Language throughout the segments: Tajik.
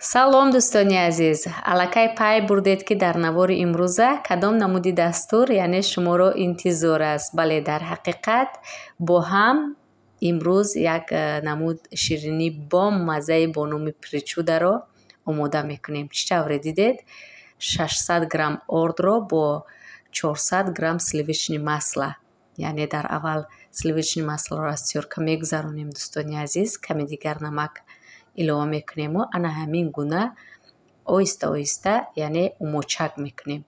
Салом, дӯстони азиз! Аллакай пай бурдед, ки дар навори имрӯза кадом намуди дастур, яъне, шуморо интизор аст. Бале, дар ҳақиқат бо ҳам имрӯз як намуд ширинӣ бомаззаи бо номи причударо омода мекунем. Чӣ тавре дидед, 600 грамм ордро бо 400 грамм сливочный масло, яъне дар аввал сливочный маслоро аз тёрка мегузаронем, дӯстони азиз, каме дигар намак илова мекунему ана ҳамин гуна оҳиста оҳиста, яъне, умочак мекунем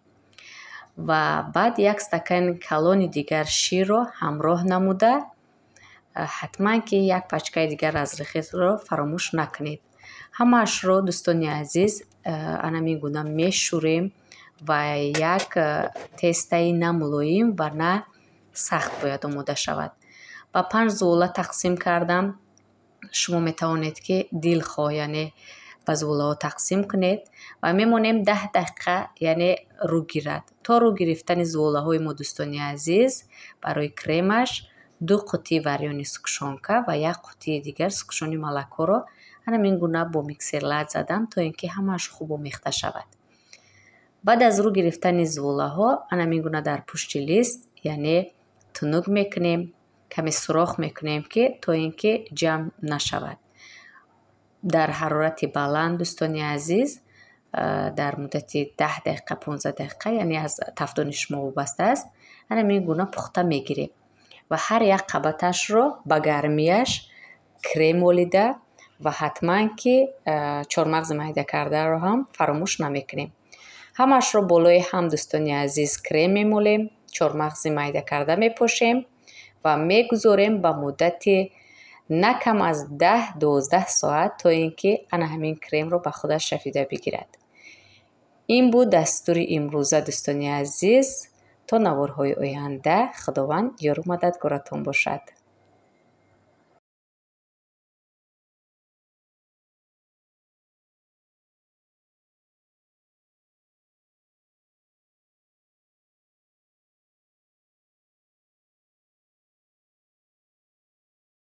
ва баъд як стакани калони дигар ширро ҳамроҳ намуда, ҳатман ки як пачкаи дигар разрыхителро фаромӯш накунед. Ҳамаашро, дӯстони азиз, ана ҳамин гуна мешӯрем ва як тестаи на мулоим ва на сахт бояд омода шавад. Ба панҷ зувола тақсим кардам. Шумо метавонед, ки дилхоҳ, яъне, ба зуволаҳо тақсим кунед ва мемонем 10 дақиқа, яъне, рӯ гирад. То рӯ гирифтани зуволаҳои мо, дӯстони азиз, барои кремаш ду қуттии варёный сгущёнка ва як қуттии дигар сгущённый молокоро ана ҳамин гуна бо миксер лат задам, то ин ки ҳамааш хуб омехта шавад. Баъд аз рӯ гирифтани зуволаҳо ана ҳамин гуна дар пушти лист, яъне, тунук мекунем, каме сурох мекунем, ки то ин ки ҷамъ нашавад. Дар ҳарорати баланд, дӯстони азиз, дар муддати 10 дақиқа, 15 дақиқа, яъне аз тафдони шумо вобаста аст, ана ҳамин гуна пухта мегирем ва ҳар як қабаташро ба гармияш крем молида ва ҳатман ки чормағзи майда кардаро ҳам фаромӯш намекунем. Ҳамаашро болои ҳам, дӯстони азиз, крем мемолем, чормағзи майда карда мепошем ва мегузорем ба муддати на кам аз 10-12 соат, то ин ки ана ҳамин кремро ба худаш шафида бигирад. Ин буд дастури имрӯза, дӯстони азиз. То наворҳои оянда Худованд ёру мададгоратон бошад.